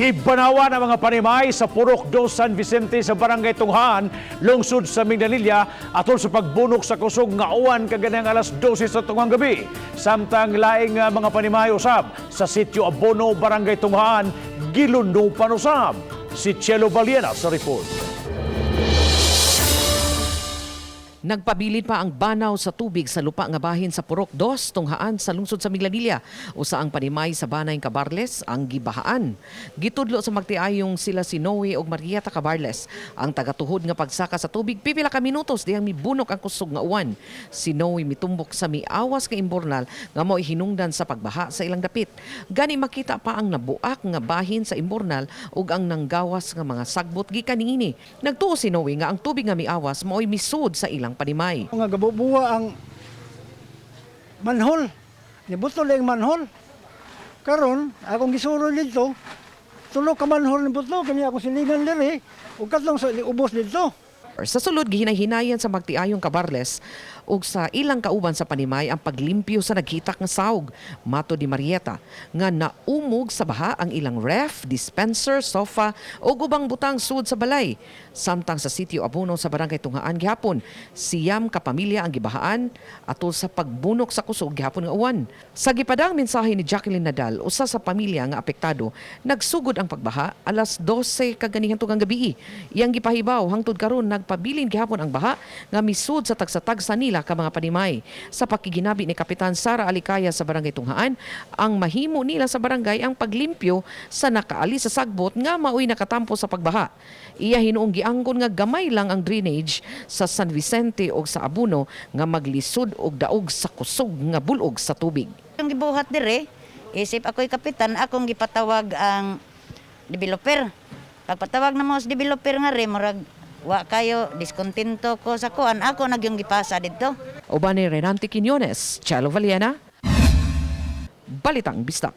Gibanawan ang mga panimay sa Purok 2 San Vicente sa Barangay Tunghaan, lungsod sa Minglanilla, atol sa pagbunok sa kusog nga uwan kaganang alas 12 sa tunghang gabi. Samtang laing mga panimay usab sa Sitio Abono, Barangay Tunghaan, gilunupan usab. Si Chelo Valiena sa report. Nagpabilin pa ang banaw sa tubig sa lupa nga bahin sa Purok 2, Tunghaan sa lungsod sa Minglanilla. Usa ang panimay sa Banay Cabarles ang gibahaan. Gitudlo sa magtiayong sila si Noe ug Marieta Cabarles ang tagatuhod nga pagsaka sa tubig pipila ka minutos dihang mibunok ang kusog nga uwan. Si Noe mitumbok sa miawas nga imburnal nga mao'y hinungdan sa pagbaha sa ilang dapit. Gani makita pa ang nabuak nga bahin sa imburnal ug ang nanggawas nga mga sagbot gikan niini. Nagtuo si Noe nga ang tubig nga miawas mao'y misud sa ilang panimay. Nga gabubuwa ang manhole. Nibuto lang manhole. Karon, akong gisuro dito, tulo ka manhole ni buto, kani akong silingan diri, ug katong sa ubos dito. Sa sulod, gihinay-hinayan sa magtiayong Cabarles ug sa ilang kauban sa panimay ang paglimpyo sa naghitak nga saog, mato di Marieta, nga naumog sa baha ang ilang ref, dispenser, sofa ug ubang butang sud sa balay. Samtang sa Sitio Abono sa Barangay Tunghaan gihapon, 9 ka pamilya ang gibahaan atol sa pagbunok sa kusog gihapon nga uwan. Sa gipadang mensahe ni Jacqueline Nadal, usa sa pamilya nga apektado, nagsugod ang pagbaha alas 12 kaganihan tugang gabi. Iyang gipahibaw hangtod karon nagpabilin gihapon ang baha nga misud sa tagsa-tagsa nila ka mga panimay. Sa pakiginabi ni Kapitan Sara Alikaya sa Barangay Tunghaan, ang mahimo nila sa barangay ang paglimpyo sa nakaali sa sagbot nga maoy nakatampo sa pagbaha. Iya hinuong giangkon nga gamay lang ang drainage sa San Vicente o sa Abuno nga maglisod og daog sa kusog nga bulog sa tubig. Ang gibuhat dire, isip ako'y kapitan, akong gipatawag ang developer. Pagpatawag na mo sa developer nga re, murag wa kayo, diskontento ko sa kuan, ako nagyong gipasa didto. Uban ni Renante Quiñones, Chelo Valiena, Balitang Bisdak.